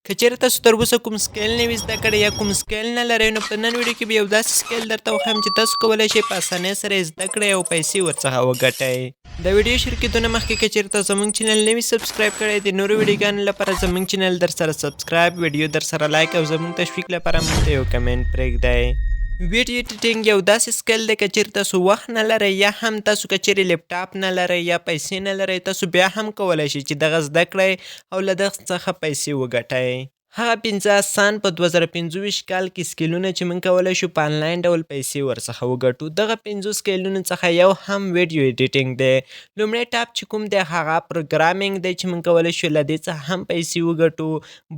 که چېرې تاسو تر اوسه کوم skill نه وي زده کړی یا کوم skill نه لرئ، نو په نن ویډیو کې به یو داسې skill درته وښیم چې تاسو کولی شئ په اسانۍ سره یې زده کړئ او پیسې ورڅخه وګټئ. د ویډیو شروع کېدو نه مخکې که چېرې تاسو زموږ channel نه وي subscribe کړی، د نورو ویډیوګانو لپاره زموږ channel درسره subscribe، ویډیو درسره like او زموږ تشویق لپاره موږ ته یو comment پرېږدئ. video editing یو داسې skill دی، که چېرې تاسو وخت نه لرئ یا هم تاسو که چېرې لپټاپ نه لرئ یا پیسې نه لرئ، تاسو بیا هم کولی شئ چې دغه زده کړئ او له دغه څخه پیسې وګټئ. هغه پنځه اسان په 2025 کال کې skill ونه چې موږ کولی شو په آنلاین ډول پیسې ورڅخه وګټو، دغه پنځو skill ونو څخه یو هم video editing دی. لومړی top چې کوم دی، هغه programming دی چې موږ کولی شو له دې څخه هم پیسې وګټو.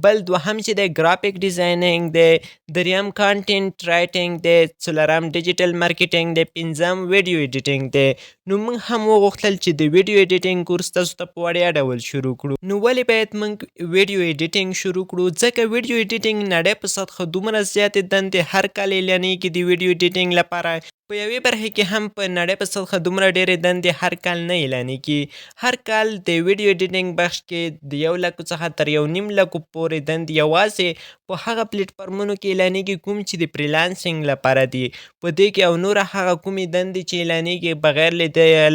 بل دوهم چې دی، graphic designing دی. دریم content writing دی. څلورم digital marketing دی. پنځم video editing دی. نو موږ هم وغوښتل چې د video editing کورس تاسو ته په وړیا ډول شروع کړو. نو ولې باید موږ video editing شروع کړو؟ ځکه video editing نړۍ په سطحه دومره زیاتې دندې هر کال اعلانېږي د video editing لپاره. په یوې برخې کې هم په نړۍ په سطحه دومره ډېرې دندې هر کال نه اعلانېږي. هر کال د video editing بخش کې د 1 لکو څخه تر 1.5 لکو پورې دندې یوازې په هغه پلیټفارمونو کې اعلانېږي کوم چې د freelancing لپاره دي. په دې کې او نوره هغه کومې دندې چې اعلانېږي بغیر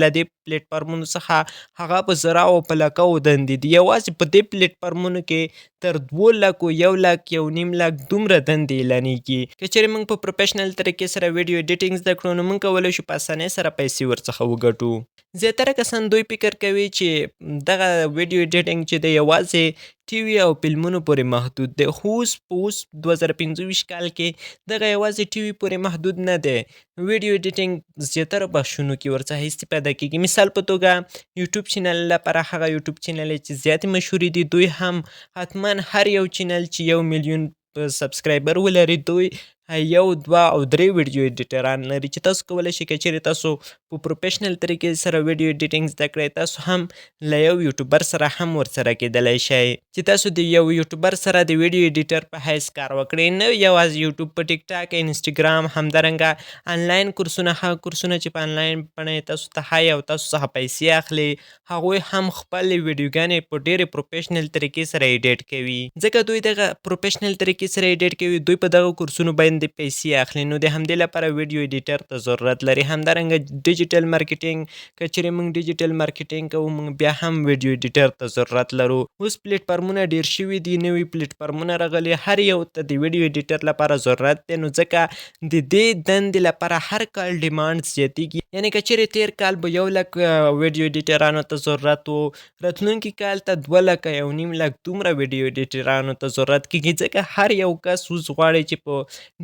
له دې پلیټفارمونو څخه، هغه په زراو په لکاو دندې دي. یوازې په دې پلیټفارمونو کې تر 2 لکو، 1 لک، 1.5 لک دومره دندې اعلانېږي. که چېرې موږ په professional طریقې سره video editing زده کړو، نو موږ کولی شو په اسانۍ سره پیسې ورڅخه وګټو. زیاتره کسان دوی فکر کوي چې دغه video editing چې دی، یوازې TV او فلمونو پورې محدود دی، خو اوس په اوس 2025 کال کې دغه یوازې TV پورې محدود نه دی. video editing زیاتره بخشونو کې ورڅخه استفاده کیږي. مثال په توګه یوټیوب channel لپاره. هغه یوټیوب channel چې زیاتې مشهورې دي، دوی هم حتما هر یو channel چې 1 میلیون subscriber ولري، دوی یو، دوه او درې video editor ان لري چې تاسو کولی شئ، که چېرې تاسو په professional طریقې سره video editing زده کړئ، تاسو هم له یو یوټیوبر سره هم ورسره کېدلی شئ چې تاسو د یو یوټیوبر سره د video editor په حیث کار وکړئ. نه یوازې یوټیوب، په ټیک ټاک، انسټاګرام، همدارنګه آنلاین کورسونه، هغه کورسونه چې په آنلاین بڼه تاسو ته ښایي او تاسو څخه پیسې اخلي، هغوی هم خپلې ویډیوګانې په ډېرې professional طریقې سره edit کوي. ځکه دوی دغه professional طریقې سره edit کوي، دوی په دغه کورسونو باندې پیسې اخلي، نو د همدې لپاره video editor ته ضرورت لري. همدارنګه digital marketing، که چېرې موږ digital marketing کوو، موږ بیا هم video editor ته ضرورت لرو. اوس پلیټفارمونه ډیر شوي دي، نوي پلیټفارمونه راغلي، هر یو ته د video editor لپاره ضرورت دی. نو ځکه د دې دندې لپاره هر کال demand زیاتیږي. یعنی که چېرې تیر کال به 1 لک video editor انو ته ضرورت وو، راتلونکي کال ته 2 لکه، 1.5 لک دومره video editor انو ته ضرورت کیږي، ځکه هر یو کس اوس غواړي چې په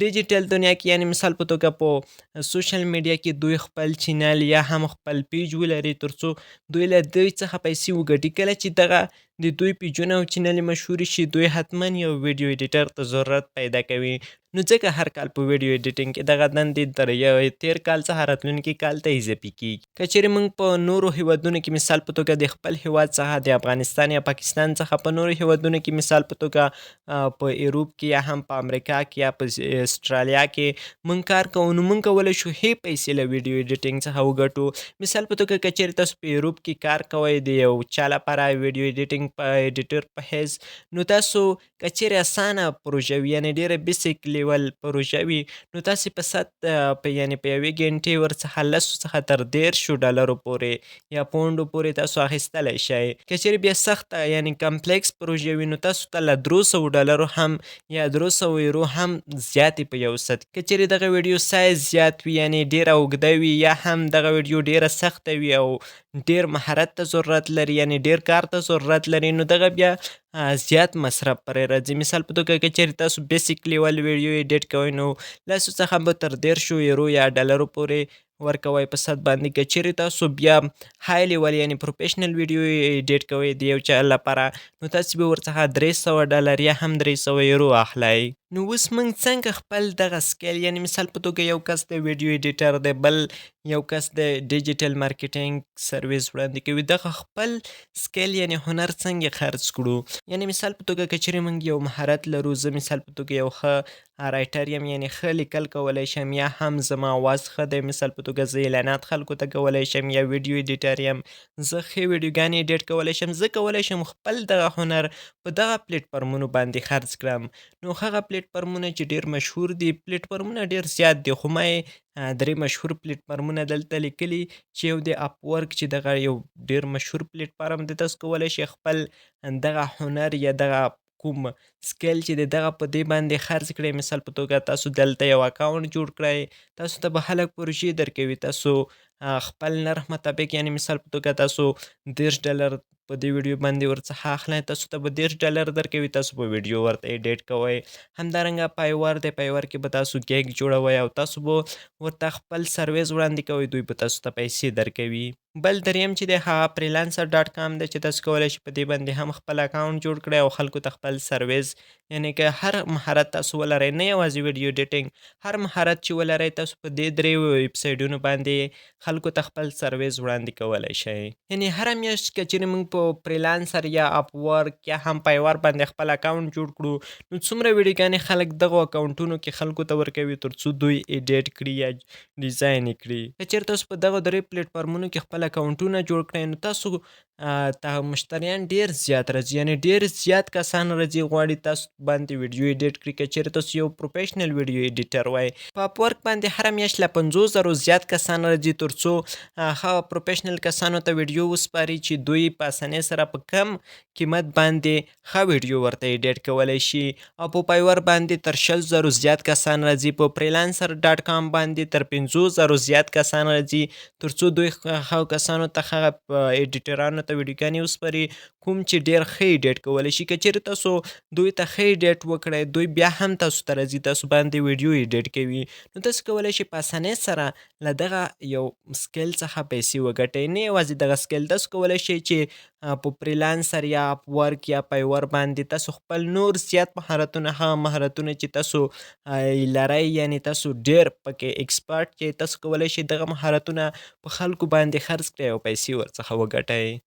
ډیجیټل دنیا کې، یعنی مثال په توګه په social media کې دوی خپل channel یا هم خپل page ولري، ترڅو دوی له دوی څخه پیسې وګټي. کله چې دغه د دوی page ونه او channel مشهور شي، دوی حتما یو video editor ته ضرورت پیدا کوي. نو ځکه هر کال په video editing کې دغه دندې تر یو تیر کال څخه راتلونکي کال ته اضافي کیږي. که چېرې موږ په نورو هیوادونو کې، مثال په توګه د خپل هیواد څخه، د افغانستان یا پاکستان څخه په نورو هیوادونو کې، مثال په توګه په ایروپ کې یا هم په امریکا کې یا په استرالیا کې موږ کار کوو، نو موږ کولی شو ښې پیسې له video editing څخه وګټو. مثال په توګه که چېرې تاسو په ایروپ کې کار کوئ د یو چا لپاره video editing په editor په حیث، نو تاسو که چېرې اسانه پروژه وي، یعنې ډېره basic level پروژه وي، نو تاسو په ساعت په یعنې په یوې ګنټې ورڅخه 10 څخه تر 30 ډالرو پورې یا پونډو پورې تاسو اخیستلی شئ. که چېرې بیا سخته، یعنې complex پروژه وي، نو تاسو ته له 300 ډالرو هم یا 300 یورو هم زیاتې په یو ساعت. که چېرې دغه ویډیو سایز زیات وي، یعنې ډېره اوږده وي، یا هم دغه ویډیو ډېره سخته وي او ډېر مهارت ته ضرورت لري، یعنې ډېر کار ته ضرورت لري، نو دغه بیا زیات مصرف پرې راځي. مثال په توګه که چېرې تاسو basic level video edit کوئ، نو 10 څخه به تر 30 یورو یا ډالرو پورې ورکوئ په ساعت باندې. که چېرې تاسو بیا high level، یعنی professional video edit کوئ د یو چا لپاره، نو تاسو به ورڅخه 300 ډالر یا هم 300 یورو اخلئ. نو اوس موږ څنګه خپل دغه skill، یعنی مثال په توګه یو کس د video editor دی، بل یو کس د digital marketing service وړاندې کوي، دغه خپل skill یعنی هنر څنګه خرڅ کړو؟ یعنی مثال په توګه که چېرې موږ یو مهارت لرو، زه مثال په توګه یو ښه writer یم، یعنی ښه لیکل کولی شم، یا هم زما اواز ښه دی، مثال په توګه زه اعلانات خلکو ته کولی شم، یا video editor یم، زه ښې ویډیوګانې edit کولی شم، زه کولی شم خپل دغه هنر په په دغه پلیټفارمونو باندې خرڅ کړم؟ نو هغه پلیټفارمونه چې ډیر مشهور دي، پلیټفارمونه ډیر زیات دي، خو ما یې درې مشهور پلیټفارمونه دلته لیکلي چې یو د Upwork، چې دغه یو ډیر مشهور پلیټفارم دی. تاسو کولی شئ خپل دغه هنر یا دغه کوم skill چې د دغه په دې باندې خرڅ کړئ. مثال په توګه تاسو دلته یو account جوړ کړئ، تاسو ته به خلک پروژې درکوي. تاسو خپل نرخ مطابق، یعنی مثال په توګه تاسو 30 ډالر په دې ویډیو باندې ورڅخه اخلئ، تاسو ته به 30 ډالر درکوي، تاسو به ویډیو ورته edit کوئ. همدارنګه Fiverr دی. Fiverr کې به تاسو gig جوړوئ او تاسو به ورته خپل سرویس وړاندې کوئ، دوی به تاسو ته پیسې درکوي. بل دریم چې دی هغه Freelancer.com دی، چې تاسو کولی شئ په دې باندې هم خپل account جوړ کړئ او خلکو ته خپل سرویس، یعنی که هر مهارت تاسو ولرئ، نه یوازې ویډیو editing، هر مهارت چې ولرئ، تاسو په دې درې ویبسایټونو باندې خلکو ته خپل سرویس وړاندې کولی شئ. یعنی هره میاشت که چیرې موږ په Freelancer یا Upwork یا هم Fiverr باندې خپل account جوړ کړو، نو څومره ویډیوګانې خلک دغو اکاونټونو کې خلکو ته ورکوي تر څو دوی edit کړي یا ډیزاین یې کړي. که چیرې تاسو په دغو درې پلیټفارمونو کې خپل اکاونټونه جوړ کړئ، نو تاسو ته مشتریان ډیر زیات راځي، یعنی ډیر زیات کسان راځي، غواړي تاسو باندې ویډیو edit کړي، که چیرې تاسو یو professional video editor وای. په Upwork باندې هره میاشت له 50,000 زیات کسان راځي ترڅو هغه professional کسانو ته ویډیو وسپاري چې دوی په اسانۍ سره په کم قیمت باندې ښه ویډیو ورته edit کولی شي. او په Fiverr باندې تر 20,000 زیات کسان راځي. په Freelancer.com باندې تر 50,000 زیات کسان راځي ترڅو دوی هغه کسانو ته، هغه editor انو ته ویډیوګانې وسپاري کوم چې ډیر ښه edit کولی شي. که چیرې تاسو دوی ته ښه edit وکړئ، دوی بیا هم تاسو ته راځي، تاسو باندې ویډیو edit کوي. نو تاسو کولی شئ په اسانۍ سره له دغه یو skill څخه پیسې وګټئ. نه یوازې دغه skill، تاسو کولی شئ چې په Freelancer یا Upwork یا Fiverr باندې تاسو خپل نور زیات مهارتونه، هغه مهارتونه چې تاسو لرئ، یعنی تاسو ډیر پکې expert یئ، تاسو کولی شئ دغه مهارتونه په خلکو باندې خرڅ کړئ او پیسې ورڅخه وګټئ.